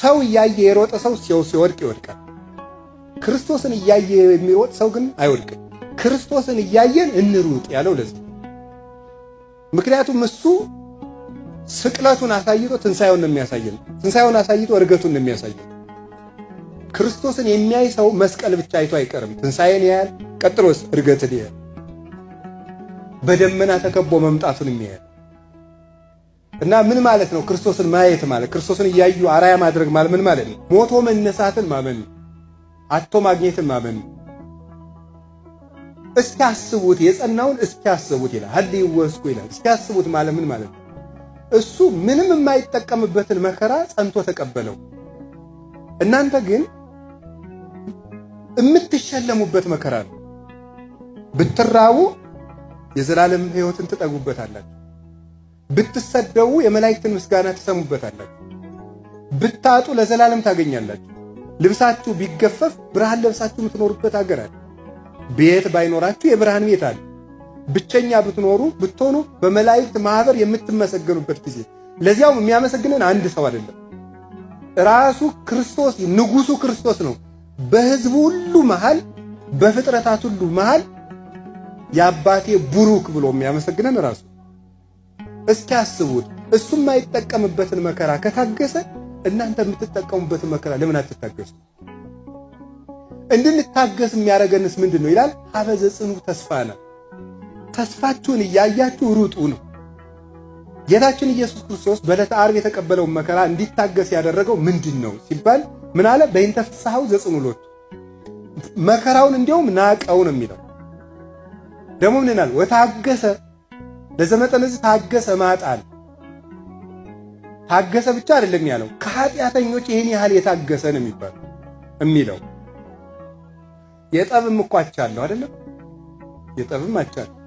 ሰው እያየ የሮጠ ሰው ሲወድቅ ይወድቃል። ክርስቶስን እያየ የሚሮጥ ሰው ግን አይወድቅም። ክርስቶስን እያየን እንሩጥ ያለው ለዚህ። ምክንያቱም እሱ ስቅለቱን አሳይቶ ትንሣኤውን ነው የሚያሳየን። ትንሣኤውን አሳይቶ እርገቱን ነው የሚያሳየን። ክርስቶስን የሚያይ ሰው መስቀል ብቻ አይቶ አይቀርም። ትንሣኤን ያያል፣ ቀጥሎስ እርገትን ያያል። በደመና ተከቦ መምጣቱን የሚያያል። እና ምን ማለት ነው? ክርስቶስን ማየት ማለት፣ ክርስቶስን እያዩ አራያ ማድረግ ማለት ምን ማለት ነው? ሞቶ መነሳትን ማመን ነው። አጥቶ ማግኘትን ማመን ነው። እስኪ አስቡት፣ የጸናውን እስኪ አስቡት ይላል። ሀልዩ ወስኩ ይላል። እስኪ አስቡት ማለት ምን ማለት ነው? እሱ ምንም የማይጠቀምበትን መከራ ጸንቶ ተቀበለው። እናንተ ግን የምትሸለሙበት መከራ ነው። ብትራቡ የዘላለም ሕይወትን ትጠግቡበታላችሁ። ብትሰደቡ የመላእክትን ምስጋና ትሰሙበታላችሁ። ብታጡ ለዘላለም ታገኛላችሁ። ልብሳችሁ ቢገፈፍ ብርሃን ለብሳችሁ የምትኖሩበት አገር አለ። ቤት ባይኖራችሁ የብርሃን ቤት አለ። ብቸኛ ብትሆኑ በመላእክት ማህበር የምትመሰገኑበት ጊዜ። ለዚያውም የሚያመሰግነን አንድ ሰው አይደለም፣ ራሱ ክርስቶስ፣ ንጉሱ ክርስቶስ ነው። በሕዝቡ ሁሉ መሃል፣ በፍጥረታት ሁሉ መሃል የአባቴ ቡሩክ ብሎ የሚያመሰግነን ራሱ። እስኪ አስቡት፣ እሱ የማይጠቀምበትን መከራ ከታገሰ እናንተ የምትጠቀሙበትን መከራ ለምን አትታገሱ? እንድንታገስ የሚያደርገንስ ምንድን ነው ይላል? ሀበዘ ጽኑ ተስፋ ነው። ተስፋችሁን እያያችሁ ሩጡ ነው። ጌታችን ኢየሱስ ክርስቶስ በዕለተ ዓርብ የተቀበለውን መከራ እንዲታገስ ያደረገው ምንድን ነው ሲባል ምን አለ? በእንተ ፍስሐው ዘጽኑ ሎቱ። መከራውን እንዲያውም ናቀው ነው የሚለው። ደግሞ ምን ይላል? ወታገሰ ለዘመጠነዝ ታገሰ ማጣል። ታገሰ ብቻ አይደለም ያለው፣ ከኃጢአተኞች ይሄን ያህል የታገሰ ነው የሚባለው የሚለው። የጠብም እኮ አቻ አለው አይደለም? የጠብም አቻ አለው።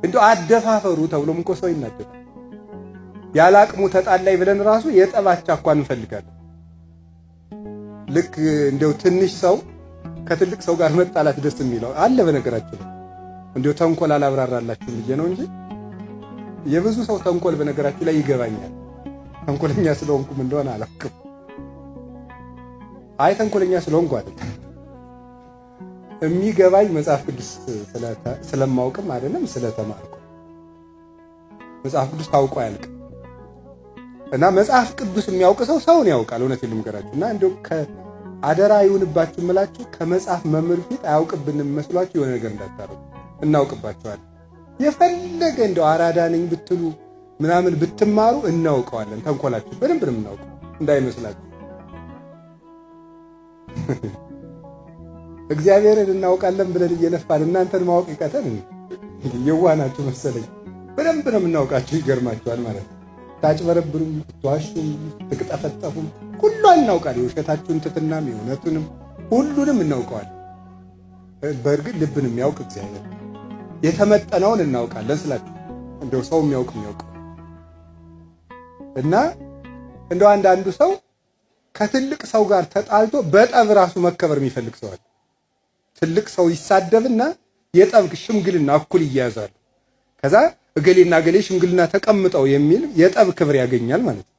እንደው አደፋፈሩ ተብሎም እኮ ሰው ይናደዳል። ያለ አቅሙ ተጣላይ ብለን ራሱ የጠብ አቻ እንኳን እንፈልጋለን። ልክ እንደው ትንሽ ሰው ከትልቅ ሰው ጋር መጣላት ደስ የሚለው አለ። በነገራችሁ ላይ እንደው ተንኮል አላብራራላችሁም ብዬ ነው እንጂ የብዙ ሰው ተንኮል በነገራችሁ ላይ ይገባኛል። ተንኮለኛ ስለሆንኩም እንደሆነ አላውቅም። አይ፣ ተንኮለኛ ስለሆንኩ አይደለም፣ የሚገባኝ መጽሐፍ ቅዱስ ስለማውቅም አይደለም፣ ስለተማርኩ። መጽሐፍ ቅዱስ ታውቆ አያልቅም እና መጽሐፍ ቅዱስ የሚያውቅ ሰው ሰውን ያውቃል። እውነቴን ልንገራችሁ እና እንደው አደራ ይሁንባችሁ የምላችሁ ከመጽሐፍ መምህር ፊት አያውቅብንም መስሏችሁ የሆነ ነገር እንዳታረጉ፣ እናውቅባችኋለን። የፈለገ እንደው አራዳ ነኝ ብትሉ ምናምን ብትማሩ እናውቀዋለን። ተንኮላችሁ በደንብ ነው የምናውቀው እንዳይመስላችሁ። እግዚአብሔርን እናውቃለን ብለን እየለፋን እናንተን ማወቅ ይቀተን። የዋህ ናችሁ መሰለኝ። በደንብ ነው የምናውቃችሁ። ይገርማችኋል ማለት ነው። ታጭበረብሩም፣ ትዋሹም፣ ትቅጠፈጠፉም ሁሉ እናውቃለን። የውሸታችሁን ትትናም የእውነቱንም ሁሉንም እናውቀዋለን። በእርግጥ ልብን የሚያውቅ እግዚአብሔር፣ የተመጠነውን እናውቃለን ስላችሁ እንደው ሰው የሚያውቅ የሚያውቅ እና እንደው አንዳንዱ ሰው ከትልቅ ሰው ጋር ተጣልቶ በጠብ ራሱ መከበር የሚፈልግ ሰው አለ። ትልቅ ሰው ይሳደብና የጠብ ሽምግልና እኩል ይያዛሉ። ከዛ እገሌና እገሌ ሽምግልና ተቀምጠው የሚል የጠብ ክብር ያገኛል ማለት ነው።